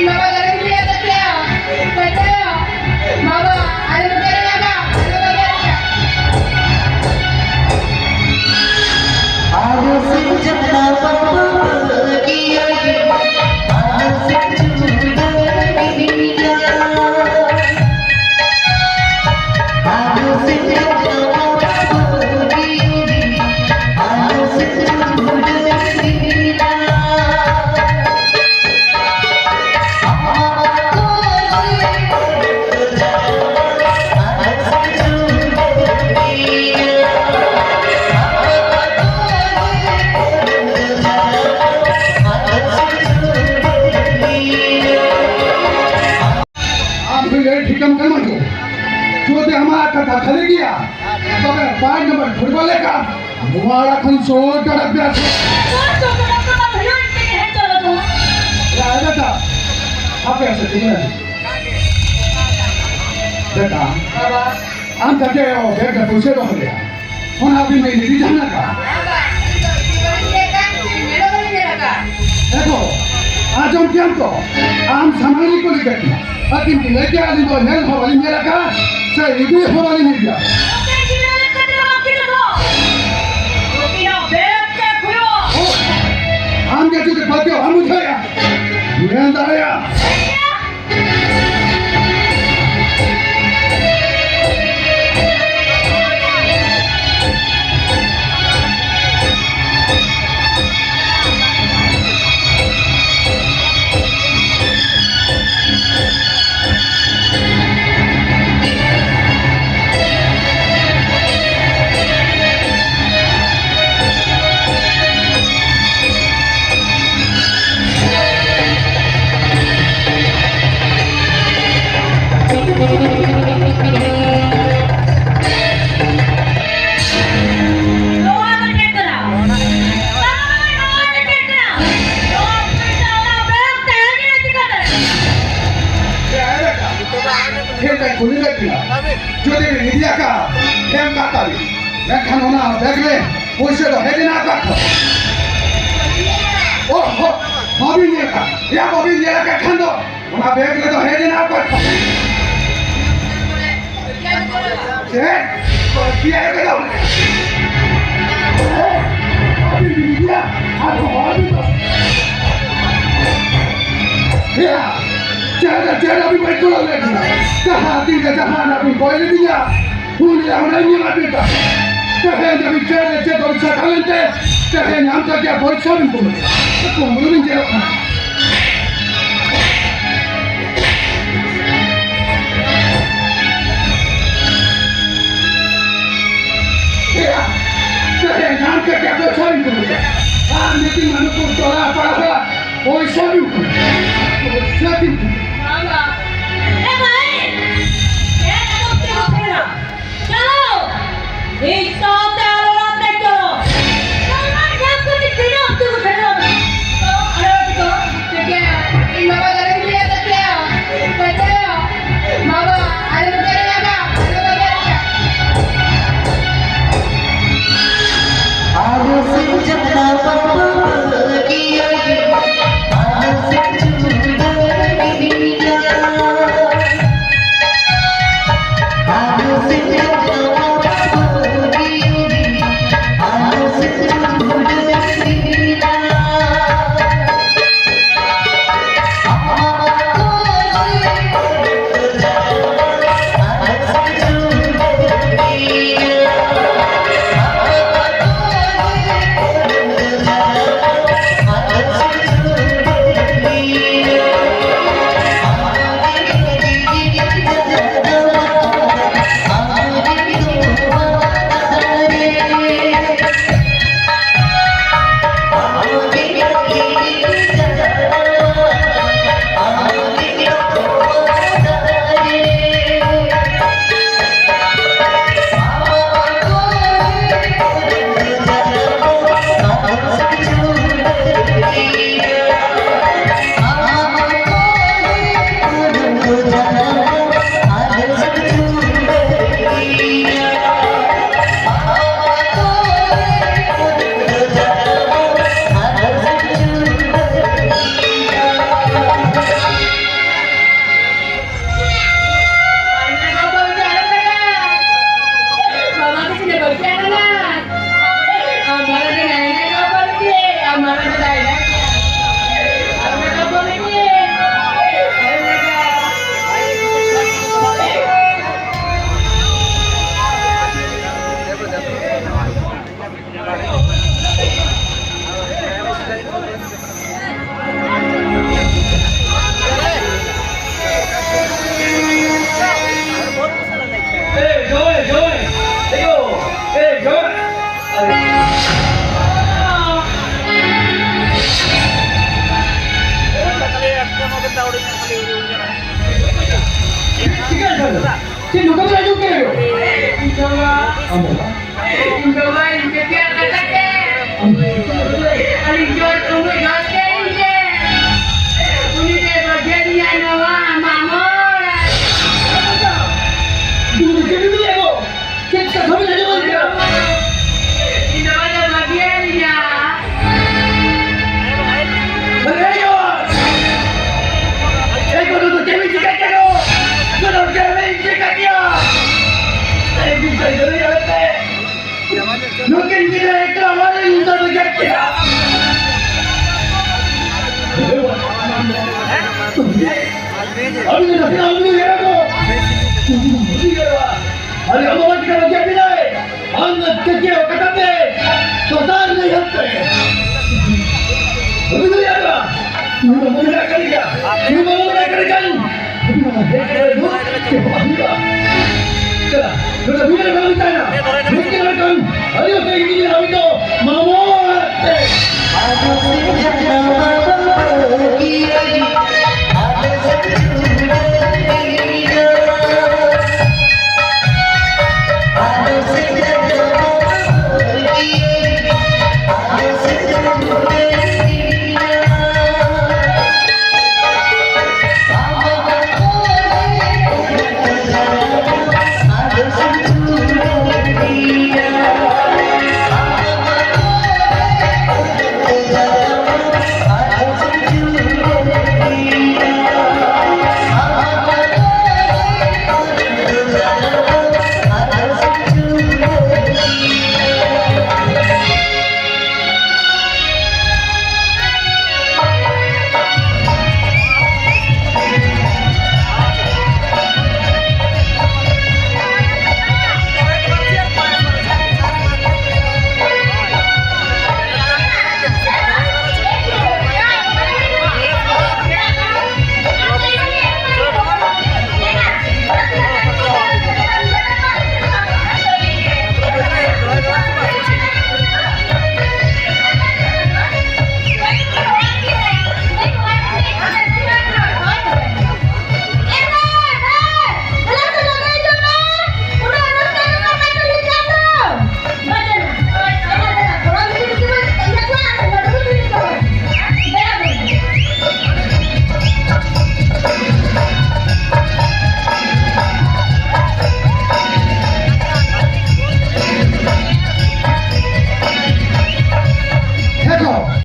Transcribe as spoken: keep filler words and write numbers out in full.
ᱵᱟᱵᱟ ᱜᱟᱹᱰᱤ ᱞᱟᱹᱭᱟ ᱛᱟᱯᱮᱭᱟ, ᱯᱟᱪᱮ ᱵᱟᱵᱟ ᱟᱞᱮ ᱱᱚᱛᱮ ᱨᱮ ᱞᱟᱜᱟ, ᱟᱞᱮ ᱵᱟᱵᱟ ᱨᱮᱭᱟᱜ᱾ ᱟᱞᱚ ᱥᱮᱱ ᱡᱟᱱᱟ ᱵᱟᱵᱟ ᱵᱟᱹᱜᱤᱭᱟᱹᱧ, ᱟᱞᱚ ᱥᱮᱱ ᱡᱩᱫᱟᱹ ᱜᱤᱰᱤᱭᱟ᱾ ᱟᱢ ᱦᱚᱸ ᱞᱟᱹᱭ ᱴᱷᱤᱠᱟᱢ ᱠᱟᱱᱟ ᱛᱚ? ᱡᱩᱫᱤ ᱟᱢᱟᱜ ᱠᱟᱛᱷᱟ ᱠᱷᱟᱹᱞᱤ ᱜᱮᱭᱟ, ᱛᱚᱵᱮ ᱯᱟᱸᱪ ᱱᱚᱢᱵᱚᱨ ᱯᱷᱩᱴᱵᱚᱞ ᱞᱮᱠᱟ ᱱᱚᱣᱟ ᱚᱲᱟᱜ ᱠᱷᱚᱱ ᱥᱚᱴ ᱫᱟᱲᱮ ᱯᱮᱭᱟ᱾ ᱥᱚᱴ ᱫᱚ ᱠᱟᱱᱟ, ᱠᱟᱱᱟ, ᱵᱷᱟᱹᱭᱟᱹᱧ ᱛᱮᱜᱮ ᱦᱮᱡ ᱪᱟᱞᱟᱜ ᱫᱚ᱾ ᱭᱟ, ᱮ ᱵᱮᱴᱟ, ᱟᱯᱮ ᱥᱮ ᱛᱤᱱᱟᱹᱜ? ᱵᱮᱴᱟ, ᱟᱢ ᱡᱟᱛᱮ ᱵᱮᱜᱽ ᱨᱮ ᱯᱩᱭᱥᱟᱹ ᱫᱚᱦᱚ ᱞᱮᱭᱟ, ᱚᱱᱟ ᱟᱹᱵᱤᱱ ᱵᱤᱱ ᱤᱫᱤ ᱡᱟᱦᱟᱱᱟᱜ ᱠᱟᱱᱟ᱾ ᱧᱮᱞ ᱦᱚᱸ ᱵᱟᱹᱞᱤᱧ ᱧᱮᱞ ᱟᱠᱟᱫ᱾ ᱮ ᱜᱚ, ᱟᱸᱡᱚᱢ ᱠᱮᱫᱟᱢ ᱛᱚ? ᱟᱢ ᱥᱟᱢᱟᱝ ᱨᱮ ᱠᱩᱞᱤ ᱠᱮᱫ ᱢᱮᱭᱟ᱾ ᱟᱹᱠᱤᱱ ᱠᱤᱱ ᱞᱟᱹᱭ ᱠᱮᱫᱟ, "ᱟᱹᱞᱤᱧ ᱫᱚ ᱧᱮᱞ ᱦᱚᱸ ᱵᱟᱹᱞᱤᱧ ᱧᱮᱞ ᱟᱠᱟᱫ, ᱥᱮ ᱤᱫᱤ ᱦᱚᱸ ᱵᱟᱹᱞᱤᱧ ᱤᱫᱤᱭᱟ᱾" ᱟᱢ ᱜᱮ ᱡᱩᱫᱤ ᱯᱟᱹᱛᱭᱟᱹᱣ ᱵᱟᱢ ᱵᱩᱡᱷᱟᱹᱣᱮᱫᱼᱟ, ᱢᱮᱱ ᱫᱟᱲᱮᱭᱟᱜᱼᱟ᱾ ᱱᱚᱣᱟ ᱫᱚ ᱪᱮᱫ ᱠᱟᱱᱟ? ᱱᱚᱣᱟ ᱫᱚ ᱪᱮᱫ ᱠᱟᱱᱟ? ᱱᱚᱣᱟ ᱯᱚᱭᱥᱟ ᱚᱱᱟ ᱵᱮᱜᱽ ᱛᱟᱦᱮᱸ ᱠᱟᱱᱟ ᱪᱤᱠᱟᱹᱛᱮ? ᱪᱮᱫ ᱞᱮᱠᱟ? ᱠᱩᱞᱤ ᱞᱮᱫ ᱵᱤᱱᱟ? ᱡᱩᱫᱤ ᱵᱤᱱ ᱤᱫᱤ ᱟᱠᱟᱫᱼᱟ, ᱮᱢ ᱠᱟᱜ ᱛᱟᱵᱤᱱ᱾ ᱢᱮᱱᱠᱷᱟᱱ ᱚᱱᱟ ᱵᱮᱜᱽ ᱨᱮ ᱯᱩᱭᱥᱟᱹ ᱫᱚ ᱦᱮᱡ ᱮᱱᱟ ᱚᱠᱟ ᱠᱷᱚᱱ? ᱚ ᱦᱚ, ᱵᱟᱵᱤᱱ ᱧᱮᱞ ᱟᱠᱟᱫ? ᱭᱟ, ᱵᱟᱵᱤᱱ ᱧᱮᱞ ᱟᱠᱟᱫ ᱠᱷᱟᱱ ᱫᱚ ᱚᱱᱟ ᱵᱮᱜᱽ ᱨᱮᱫᱚ ᱦᱮᱡ ᱮᱱᱟ ᱚᱠᱚᱭ? ᱪᱮᱫ? ᱪᱮᱫ ᱮ ᱠᱟᱫᱟ? ᱟᱨ ᱦᱚᱲ ᱵᱤᱱ ᱭᱟ, ᱪᱮᱫ, ᱪᱮᱫ ᱟᱹᱵᱤᱱ ᱵᱟᱹᱧ ᱠᱚᱨᱟᱣ ᱞᱮᱫ ᱵᱤᱱᱟ? ᱡᱟᱦᱟᱸ ᱛᱤᱱ ᱨᱮ ᱡᱟᱦᱟᱸ ᱱᱟᱜ ᱵᱤᱱ ᱠᱚᱭ ᱞᱤᱫᱤᱧᱟ, ᱩᱱᱤ ᱞᱟᱦᱟ ᱦᱚᱸᱧ ᱧᱮᱞ ᱟᱹᱜᱩᱭᱮᱫᱟ᱾ ᱛᱮᱦᱮᱧ ᱫᱷᱟᱹᱵᱤᱡ ᱪᱮᱫ ᱨᱮ ᱪᱮᱫ ᱯᱚᱨᱤᱠᱠᱷᱟ ᱛᱟᱦᱮᱸ ᱞᱮᱱᱛᱮ, ᱛᱮᱦᱮᱧ ᱟᱢ ᱛᱟᱠᱤᱭᱟ ᱯᱚᱨᱤᱠᱠᱷᱟ ᱵᱤᱱ ᱠᱚᱢ᱾ ᱠᱚᱢ ᱵᱤᱱ ᱧᱮᱞᱚᱜ ᱠᱟᱱᱟ᱾ ᱛᱮᱦᱮᱧ ᱟᱢ ᱛᱟᱠᱤᱭᱟ ᱯᱚᱨᱤᱠᱠᱷᱟ ᱵᱤᱱ ᱠᱚᱢ᱾ ᱟᱨ ᱢᱤᱫᱴᱤᱡ ᱢᱟᱱᱩᱠᱩᱨ ᱴᱚᱞᱟ ᱯᱟᱲᱟ ᱯᱚᱭᱥᱟ ᱵᱤᱱ ᱠᱚᱢ᱾ ᱯᱚᱭᱥᱟ ᱵᱤᱱ ᱠᱚᱢ᱾ ᱵᱟᱵᱟ᱾ ᱮ ᱢᱟᱹᱭ! ᱪᱮᱫ ᱟᱫᱚ ᱪᱮᱫ ᱦᱚᱸ ᱵᱟᱝ᱾ ᱪᱟᱞᱟᱣ! ᱤᱧ ᱥᱟᱶᱛᱮ ᱟᱞᱚ ᱨᱟᱛᱮ ᱪᱚᱞᱚ᱾ ᱱᱚᱣᱟ ᱧᱟᱢ ᱠᱟᱛᱮ ᱛᱤᱱᱟᱹᱜ ᱚᱠᱛᱚ ᱠᱚ ᱠᱷᱮᱞᱳᱜ? ᱛᱚ, ᱟᱞᱚ ᱨᱟᱛᱮ ᱪᱚᱞᱚ᱾ ᱴᱷᱤᱠ ᱜᱮᱭᱟ᱾ ᱤᱧ ᱵᱟᱵᱟ ᱜᱟᱹᱰᱤ ᱜᱮ ᱞᱟᱹᱭᱟ ᱛᱟᱯᱮᱭᱟ᱾ ᱵᱟᱵᱟ, ᱟᱞᱮ ᱵᱟᱵᱟ ᱜᱟᱹᱰᱤ ᱞᱟᱜᱟ᱾ ᱟᱞᱮ ᱵᱟᱵᱟ ᱜᱟᱹᱰᱤ ᱞᱟᱜᱟ᱾ ᱟᱞᱚ ᱥᱮ ᱡᱟᱦᱟᱸ ᱵᱟᱵᱟ ᱵᱟᱹᱜᱤᱭᱟᱹᱧ᱾ ᱟᱞᱚ ᱥᱮ ᱡᱩᱫᱟᱹ ᱜᱮᱭᱟ᱾ ᱪᱮᱫ ᱱᱚᱝᱠᱟ ᱵᱮᱱ ᱟᱸᱡᱚᱢ ᱠᱮᱫᱟ? ᱤᱧ ᱵᱟᱵᱟ, ᱤᱧ ᱵᱟᱵᱟ, ᱤᱧ ᱪᱮᱫ ᱠᱟᱛᱷᱟ ᱛᱮ? ᱟᱹᱞᱤᱧ ᱡᱳᱨ ᱠᱚᱢᱮ ᱡᱳᱨ ᱛᱮ ᱤᱧ ᱛᱮ᱾ ᱩᱱᱤ ᱛᱮ ᱵᱟᱹᱜᱤᱭᱟᱹᱧᱟ ᱱᱚᱣᱟ ᱢᱟᱢᱚ ᱚᱲᱟᱜ᱾ ᱪᱮᱫ ᱠᱟᱛᱷᱟ ᱵᱮᱱ ᱟᱸᱡᱚᱢ ᱠᱮᱫᱟ? ᱤᱧ ᱵᱟᱵᱟ ᱫᱚ ᱵᱟᱹᱜᱤᱭᱟᱹᱧᱟ᱾ ᱟᱨᱮ ᱭᱟᱨ! ᱮᱭ ᱠᱚᱫᱚ ᱫᱚ ᱪᱮᱫ ᱵᱤᱱ ᱪᱤᱠᱟᱹ ᱠᱮᱫᱟ? ᱠᱚᱫᱚ ᱪᱮᱫ ᱵᱤᱱ ᱪᱤᱠᱟᱹ ᱠᱮᱫᱟ? ᱟᱨᱮ ᱵᱤᱱ ᱪᱤᱠᱟᱹ ᱠᱮᱫᱟ? ᱱᱩᱠᱤᱱ ᱜᱤᱫᱽᱨᱟᱹ ᱮᱠᱞᱟ ᱚᱲᱟᱜ ᱨᱮ ᱧᱤᱫᱟᱹ ᱫᱚ ᱡᱟᱹᱯᱤᱫᱟ᱾ ᱟᱹᱵᱤᱱ ᱫᱚ ᱱᱟᱥᱮᱱᱟᱜ ᱟᱹᱵᱤᱱ ᱫᱚ ᱩᱭᱦᱟᱹᱨᱟ ᱠᱚ᱾ ᱟᱨᱮ ᱟᱵᱚ ᱵᱟᱝ ᱠᱟᱱᱟ ᱡᱟᱹᱯᱤᱫᱟᱭ᱾ ᱟᱢ ᱫᱚ ᱪᱮᱫ ᱪᱮᱫ ᱠᱟᱛᱷᱟ ᱛᱮ ᱫᱚᱥᱟᱨ ᱞᱟᱹᱭ ᱦᱟᱛ ᱛᱮ᱾ ᱵᱟᱹᱵᱤ ᱫᱚ ᱭᱟᱨᱟ᱾ ᱱᱩᱭ ᱫᱚ ᱢᱚᱱᱮ ᱨᱮ ᱠᱟᱱ ᱜᱮᱭᱟ᱾